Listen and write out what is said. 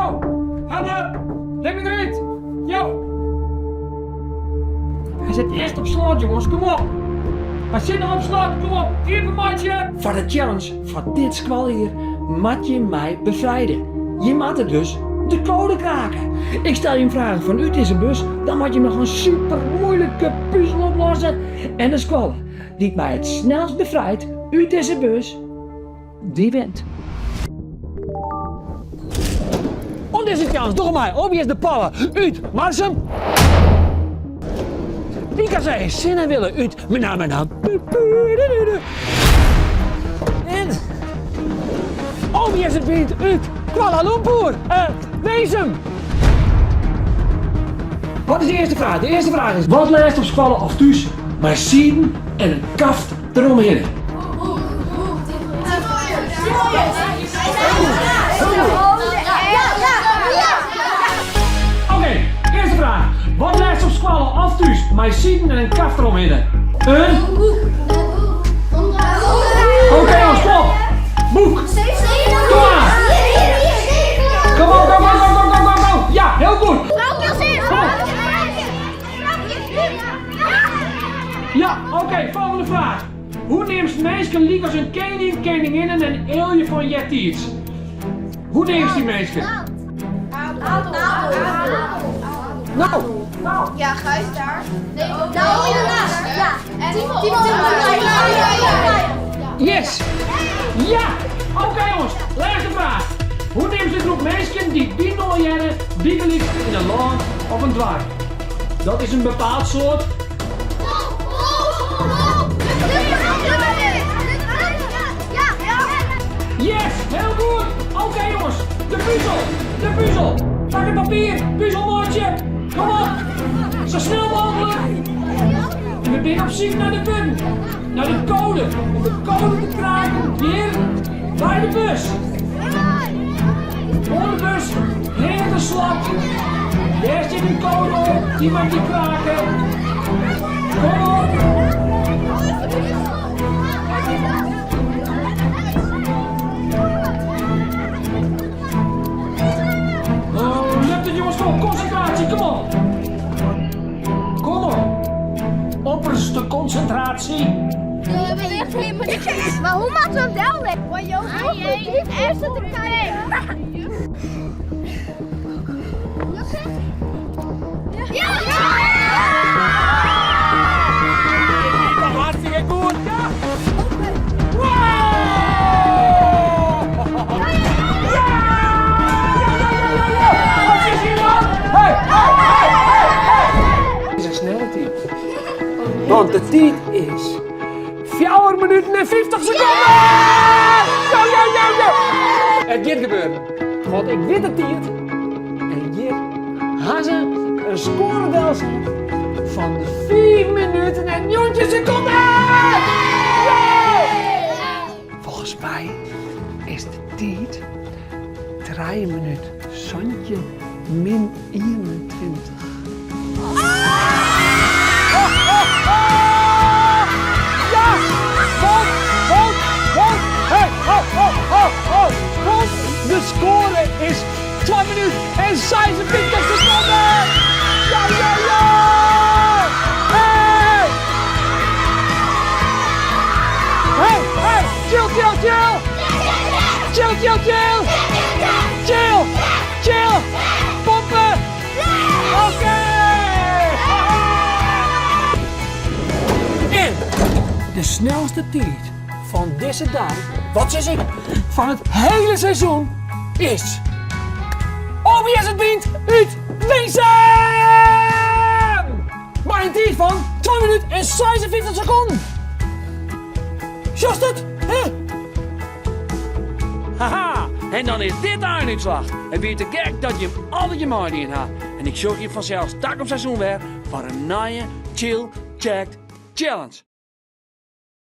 Yo! Help! Lit my derút! Yo! Hy sit echt op slot, jonges. Kom op! Hy sit noch op slot. Kom op, iepen meitsje! Foar de challenge foar dit skoaljier moat je my befrijde. Je moatte dus de code krake. Ik stel jim fragen fanút dizze bus, dan moat je noch in super moeilike puzzel oplosse. En de skoalle dy't my it snelst befrijt út dizze bus, dy wint. Oan dizze challenge dogge mei OBS De Pôlle út Marsum, IKC Sin en Wille út Menaam en OBS It Bynt út Kuala Lumpur, Wezum. Wat is de earste fraach? De earste fraach is, wat lêst op skoalle of thús mei siden en in kaft deromhinne? Oké, earste fraach. Wat lêst op skoalle of thús mei siden en in kaft deromhinne? In? Oké, jongens, kom op. Boek. Kom maar. Kom op, go, go, go, go, go, go, go. Ja, heel goed. Ja, oké, volgende vraag. Hoe neamst minsken lykas in kening, keninginnen en ealju fan eartiids? Hoe neamst dy minsken? Nou! Ja, Gijs daar. Nee, ja. Yes! Ja! Oké jongens, lêste fraach. Hoe neamst de groep minsken dy't byinoar hearre, bygelyks yn in lân of in doarp? Dat is in bepaald soart. Yes, heel goed. Oké jongens, de puzzel, de puzzel. Pak het papier, puzzel meitsje. Kom op, zo snel mogelijk. En we binne op syk nei de wurden, nei de code. Om de code te krijen hjir by de bus. Oan de bus hinget in slot. Dêr stiet in code op, dy moat je kraken. Kom op. Oh, lukt het jongens, kom op, concentratie, kom op. Kom op. Opperste concentratie. Maar hoe moeten we hem wel leggen? Want Joost, eerst te kijken. Ja! Hartstikke goed, ja! Wow! Ja! Ja, ja, ja, ja, ja! Wat is hier dan? Hey, hey, hey, hey, hey! Het is een snelle tijd. Want de tijd is 4 minuten en 50 seconden! Ja, ja, ja, ja! Het gaat gebeuren. Want ik wit de tijd. En hier ha se in score delset fan 5 minuten en 19 seconden! Ja! Folgens my is de tiid 3 minuten 17 min 21. Ja! Want, want, want, hey, ho, ho, ho, ho, want de score is 2 minuten en 46 seconden! Ja, ja, ja! Hey! Hey, hey, chill, chill, chill! Chill, chill, chill! Chill! Chill! Pompen! Oké! En de snelste tiid fan dizze dei, wat sis ik, fan it hiele seizoen is OBS It Bynt út Winsum! Mei in tiid fan 2 minuten en 56 sekonden. Sjochst it? Hè? Haha, en dan is dit de einútslach. It wie te gek dat jim allegear meidien ha. En ik sjoch jim fansels takom seizoen wer foar in nije Chill Checked Challenge.